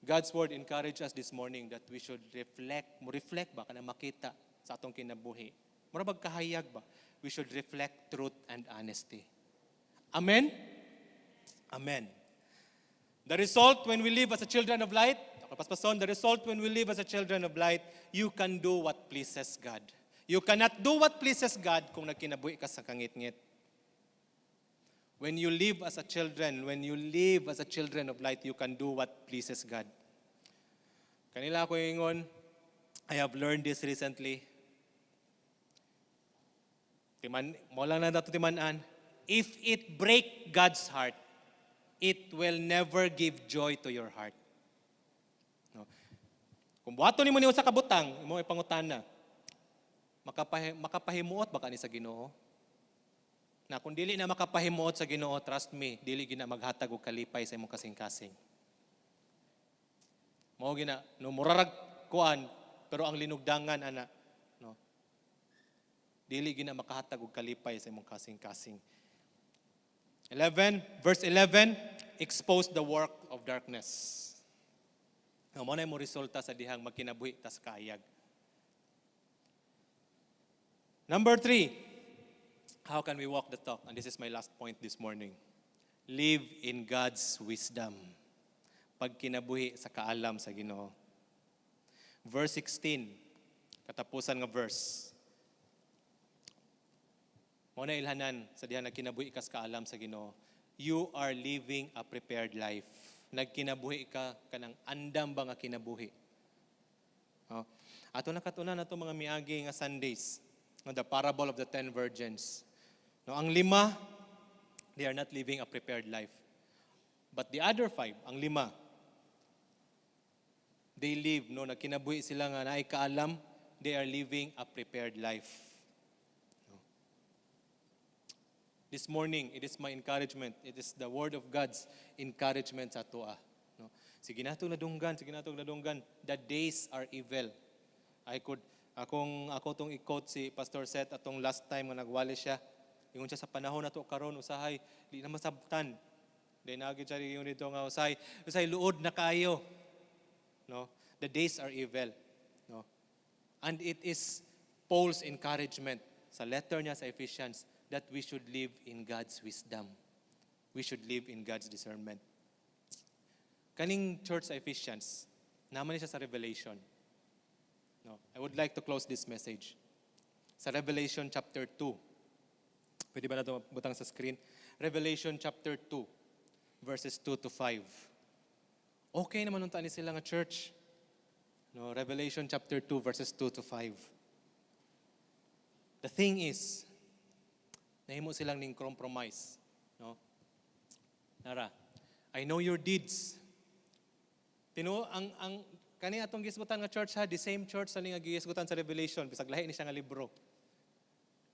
God's word encourage us this morning that we should reflect, mo reflect ba kana makita sa atong kinabuhi. Mura bag kahayag ba? We should reflect truth and honesty. Amen? Amen. The result when we live as a children of light, ako paspason, the result when we live as a children of light, you can do what pleases God. You cannot do what pleases God kung nagkinabuhi ka sa kangitngit. When you live as a children, when you live as a children of light, you can do what pleases God. Kanila ko ingon, I have learned this recently. Timan, mo lang na nato timan-an. If it break God's heart, it will never give joy to your heart. No? Kung buhaton nimo ni usa ka butang, imo ipangutana. Makapahimuot ba kani sa Ginoo? Na kung dili na makapahimuot sa Ginoo, trust me, dili gina maghatag og kalipay sa imong kasing-kasing. Mao gina, no, murarag kuan, pero ang linugdangan ana, no. Dili gina makahatag og kalipay sa imong kasing-kasing. 11, verse 11, expose the work of darkness. Nga mo na mo resulta sa dihang magkinabuhi tas kaayag. Number 3, how can we walk the talk? And this is my last point this morning. Live in God's wisdom. Pagkinabuhi sa kaalam sa Ginoo. Verse 16, katapusan nga verse. Mo na ilhanan sa diha nagkinabuhi ka sa kaalam sa Ginoo. You are living a prepared life. Nagkinabuhi ka kanang andam ba nga kinabuhi. Oh. Ato nakatunan nato mga miagi nga Sundays, no, the parable of the 10 virgins. No, ang lima, they are not living a prepared life. But the other five, ang lima, they live, no, nagkinabuhi sila nga naay kaalam, they are living a prepared life. No. This morning, it is my encouragement. It is the word of God's encouragement sa atoa. No? Sige nato nadunggan, sige nato nadunggan. The days are evil. I could, akong, ako tong i-quote si Pastor Seth atong last time nga nagwali siya. Ingon siya sa panahon nato karon usahay di na masabtan. Di na gyud siya ingon dito nga usahay, usahay luod na kayo. No? The days are evil. No? And it is Paul's encouragement sa letter niya sa Ephesians that we should live in God's wisdom. We should live in God's discernment. Kaning church sa Ephesians, naman siya sa Revelation. No, I would like to close this message. Sa Revelation chapter 2. Pwede ba nato butang sa screen? Revelation chapter 2, verses 2 to 5. Okay naman unta ni sila nga church. No, Revelation chapter 2, verses 2 to 5. The thing is, nahimo silang ning compromise. No? Nara, "I know your deeds." Tino ang kani atong gisgutan nga church ha, the same church sa nga gisgutan sa Revelation, bisag lahi ni siya nga libro.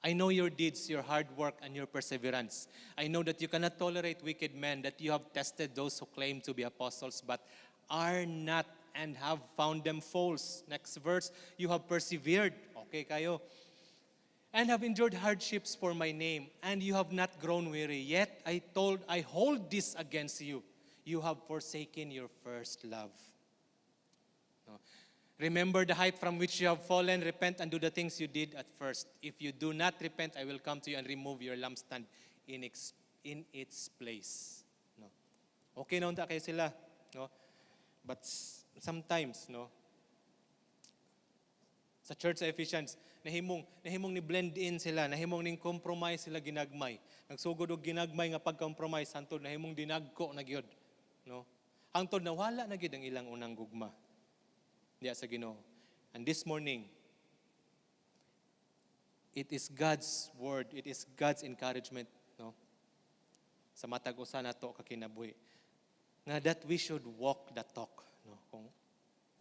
"I know your deeds, your hard work, and your perseverance. I know that you cannot tolerate wicked men, that you have tested those who claim to be apostles but are not and have found them false." Next verse, "You have persevered." Okay kayo. "And have endured hardships for my name, and you have not grown weary. Yet I hold this against you. You have forsaken your first love. No. Remember the height from which you have fallen, repent and do the things you did at first. If you do not repent, I will come to you and remove your lampstand in its place." No. Okay na unta kayo sila, no? But sometimes, no, sa church sa Ephesians, nahimong ni blend in sila, nahimong ning compromise sila ginagmay. Nagsugod og ginagmay nga pag-compromise hantod nahimong dinagko na gyud, no? Hangtod nawala na gyud ang ilang unang gugma diya sa Ginoo. And this morning, it is God's word, it is God's encouragement, no? Sa matag usa nato ka kinabuhi nga that we should walk the talk, no? Kung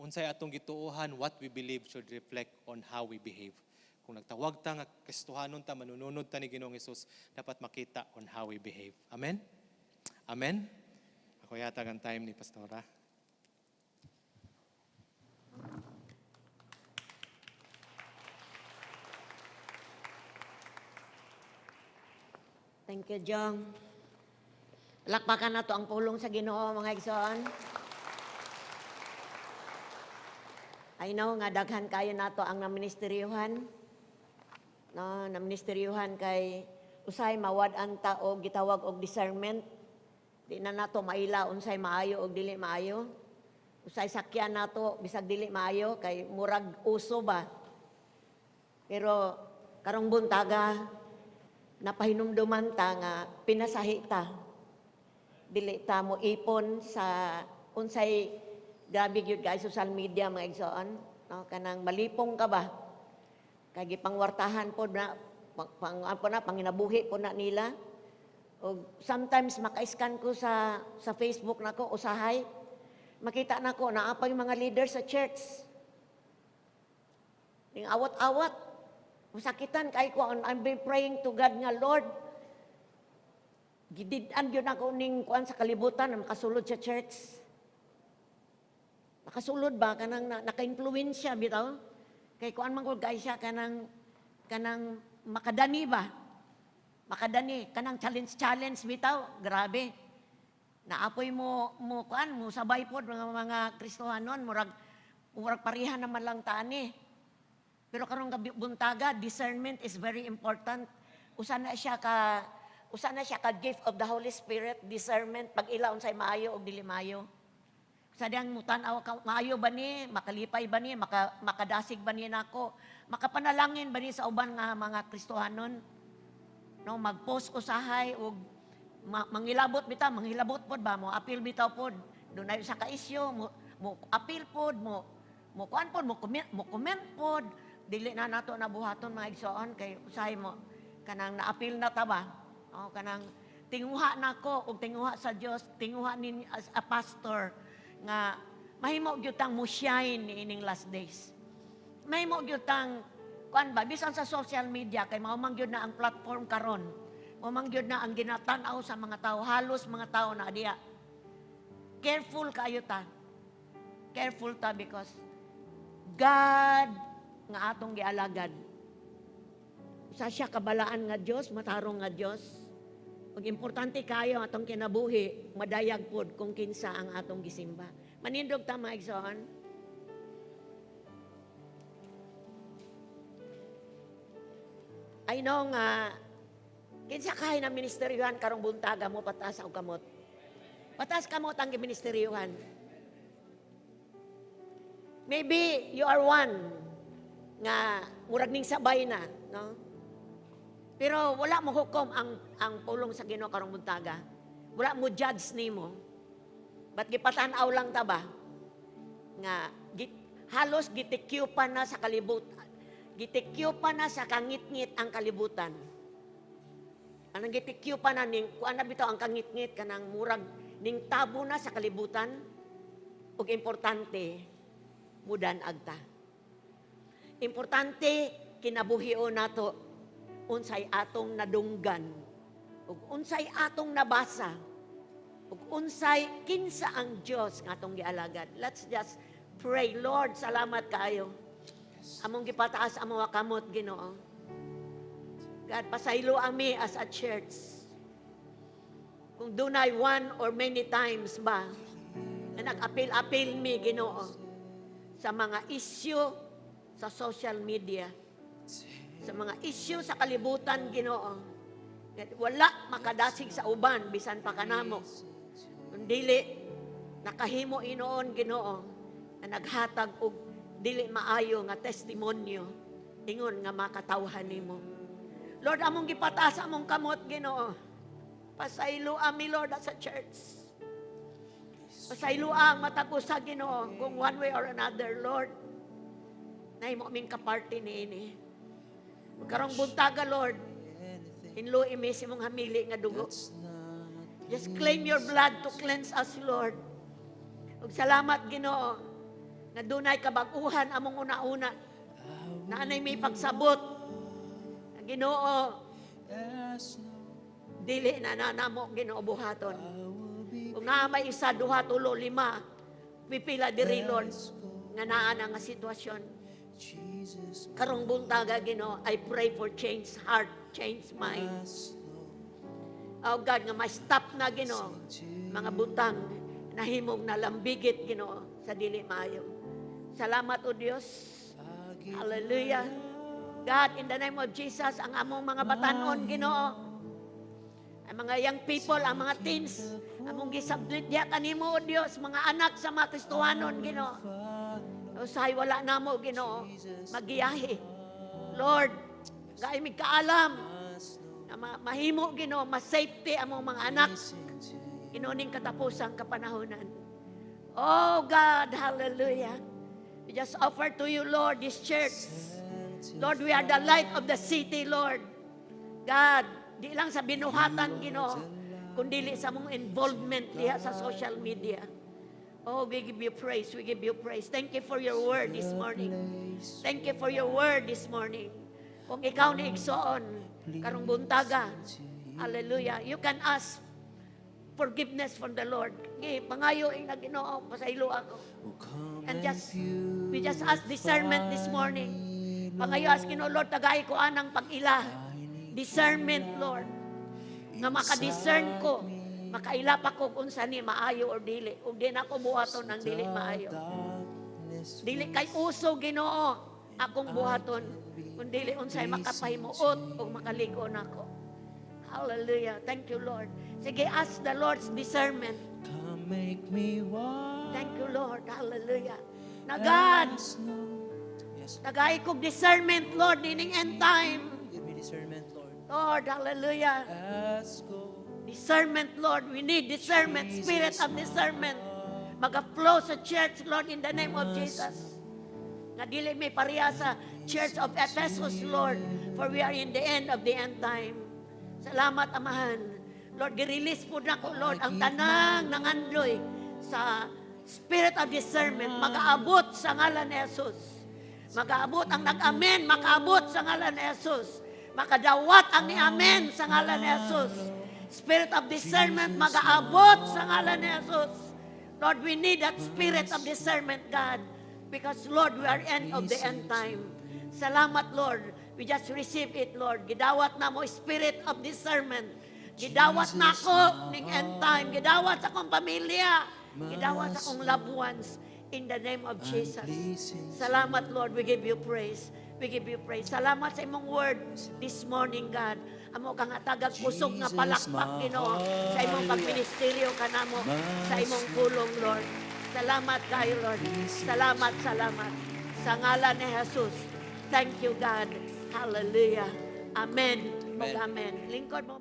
unsay atong gituohan, what we believe should reflect on how we behave. Kung nagtawag ta nga Kristohanon ta, manununod ta ni Ginoong Hesus, dapat makita on how we behave. Amen? Amen? Ako yata ang time ni Pastora. Thank you, Jong. Lakpakan nato ang pulong sa Ginoo, mga igsoon. I know nga daghan kayo nato ang naministeryuhan. No, na ministeryuhan kay usahay mawad-an ta og gitawag og discernment. Di na nato maila unsay maayo og dili maayo. Usahay sakyan nato bisag dili maayo kay murag uso ba. Pero karong buntaga, napahinumduman ta nga pinasahi ta. Dili ta mo ipon sa unsay, grabe gyud guys, social media, mga igsoon, no? Kanang malipong ka ba kay gipangwartahan pod na, pang, pang ano po na, panginabuhi po na nila. Og sometimes maka-scan ko sa Facebook nako, usahay makita nako naa pa yung mga leaders sa church ning awat-awat. Masakitan kay ko. I'm been praying to God nga, "Lord, gidid-an gyud ako ning kuan sa kalibutan na makasulod sa church." Nakasulod ba, kanang naka-influensya bitaw. Kay kuan man ko guys siya, kanang makadani ba? Makadani kanang challenge challenge bitaw, grabe. Naapoy mo mo kuan mo sabay pod mga Kristohanon, murag pareha naman lang taani. Pero karong gabi, buntaga, discernment is very important. Usa na siya ka gift of the Holy Spirit, discernment, pag-ila unsay maayo og dili maayo. Sa diyang mutan-aw ka, maayo ba ni, makalipay ba ni, makadasig ba ni nako, makapanalangin ba ni sa uban nga mga Kristohanon? No, mag-post usahay og mangilabot bitaw, manghilabot pod ba, mo appeal bitaw pod. Dunay usa ka isyu, mo appeal pod, mo kuan pod, mo comment pod. Dili na nato nabuhaton, mga igsoon, kay usahay mo kanang na-appeal na ta ba? O kanang tinguha nako og tinguha sa Dios, tinguha ni as a pastor nga mahimo gyud tang mo shine niining last days. Mahimo gyud tang kuan ba, bisan sa social media, kay mao man gyud na ang platform karon. Mao man gyud na ang ginatan-aw sa mga tao, halos mga tao na diya. Careful kaayo ta. Careful ta because God nga atong gialagad, usa siya kabalaan nga Dios, matarong nga Dios. Ug importante kayo ang atong kinabuhi, madayag pod kung kinsa ang atong gisimba. Manindog ta, mga igsoon. I know nga kinsa kay na ministeryuhan karong buntaga, mo pataas og kamot. Pataas kamot ang ministeryuhan. Maybe you are one nga murag ning sabay na, no? Pero wala mo hukom ang pulong sa Ginoo karong buntaga. Wala mo judge nimo. But gipatan-aw lang ta ba nga halos gitikyupan na sa kalibutan. Gitikyupan na sa kangitngit ang kalibutan. Anong gitikyupan na ning kuan na bitaw ang kangitngit, kanang murag ning tabo na sa kalibutan, ug importante mudan-ag ta. Importante kinabuhion nato unsay atong nadunggan ug unsay atong nabasa ug unsay kinsa ang Dios nga atong gialagad. Let's just pray. Lord, salamat kaayo. Among gipataas ang mga kamot, Ginoo. God, pasaylo ami as a church. Kung dunay one or many times ba na nag-appeal-appeal mi, Ginoo, sa mga issue sa social media, sa mga issue sa kalibutan, Ginoo. Wala makadasig sa uban bisan pa kanamo. Kung dili nakahimo inoon, Ginoo, na naghatag og dili maayo nga testimonyo ingon nga makatawhan nimo. Lord, among gipataas among kamot, Ginoo. Pasaylo ami, Lord, sa church. Pasaylo ang matag usa, Ginoo, kung one way or another, Lord, nahimo aming kaparte niini. Karong buntaga, Lord, hinloi mi sa imong hamili nga dugo. Just claim your blood to cleanse us, Lord. Ug salamat, Ginoo, nga dunay kabag-uhan among una-una. Naanay may pagsabot. Nga, Ginoo, dili na na namo, Ginoo, buhaton. Kung naa may isa, duha, tulo, lima, pipila diri, Lord, nga naa na nga sitwasyon. Karong buntaga, Ginoo, I pray for change heart, change mind. Oh God, nga ma-stop na, Ginoo, mga butang nahimong nalambigit, Ginoo, sa dili maayo. Salamat, O Dios. Hallelujah. God, in the name of Jesus, ang among mga batanon, Ginoo, ang mga young people, ang mga teens, among gisubmit diha kanimo, O Dios, mga anak sa mga Kristohanon, Ginoo. Usahay wala namo, Ginoo, magiyahi. Lord, gaay mig kaalam na mahimo, Ginoo, mas safety among mga anak. Ginoo, ning katapusang kapanahonan. Oh God, hallelujah. We just offer to you, Lord, this church. Lord, we are the light of the city, Lord. God, di lang sa binuhatan, Ginoo, kundi sa among involvement diha sa social media. Oh, we give you praise. We give you praise. Thank you for your word this morning. Thank you for your word this morning. Kung ikaw ni igsoon, karong buntaga, hallelujah, you can ask forgiveness from the Lord. Gi, pangayo ing na Ginoo, pasaylo ako. And just, we just ask discernment this morning. Pangayo ask Ginoo, Lord, tagay ko anang pag-ila. Discernment, Lord. Nga maka-discern ko, makaila pa ko kung unsa ni maayo or dili. Ug di na ako buhaton ang dili maayo. Dili kay uso, Ginoo, akong buhaton kun dili unsay makapahimuot o makalig-on nako. Hallelujah. Thank you, Lord. Sige, ask the Lord's discernment. Come make me white Thank you, Lord. Hallelujah. Na God, as snow. Yes, tagay kog discernment, Lord, nining end time. Give me discernment, Lord. Lord, hallelujah. As gold. Discernment, Lord. We need discernment, spirit of discernment. Maga-flow sa church, Lord, in the name of Jesus. Nga dili may pareha sa Church of Ephesus, Lord, for we are in the end of the end time. Salamat, Amahan. Lord, gi-release po nako, Lord, ang tanang nangandoy sa spirit of discernment, magaabot sa ngalan ni Jesus. Magaabot ang nag-amen, makaabot sa ngalan ni Jesus. Makadawat ang ni-amen sa ngalan ni Jesus. Spirit of discernment, magaabot sa ngalan ni Jesus. Lord, we need that spirit of discernment, God. Because, Lord, we are end of the end time. Salamat, Lord. We just receive it, Lord. Gidawat namo spirit of discernment. Gidawat nako ning end time. Gidawat sa akong pamilya. Gidawat sa akong loved ones. In the name of Jesus. Salamat, Lord. We give you praise. We give you praise. Salamat sa imong word this morning, God. Amo kang hatagag kusog nga palakpak, Ginoo, sa imong pagministeryo kanamo, sa imong pulong, Lord. Salamat kayo, Lord. Salamat, salamat. Sa ngalan ni Jesus. Thank you, God. Hallelujah. Amen. Amen. Amen. Lingkod mo.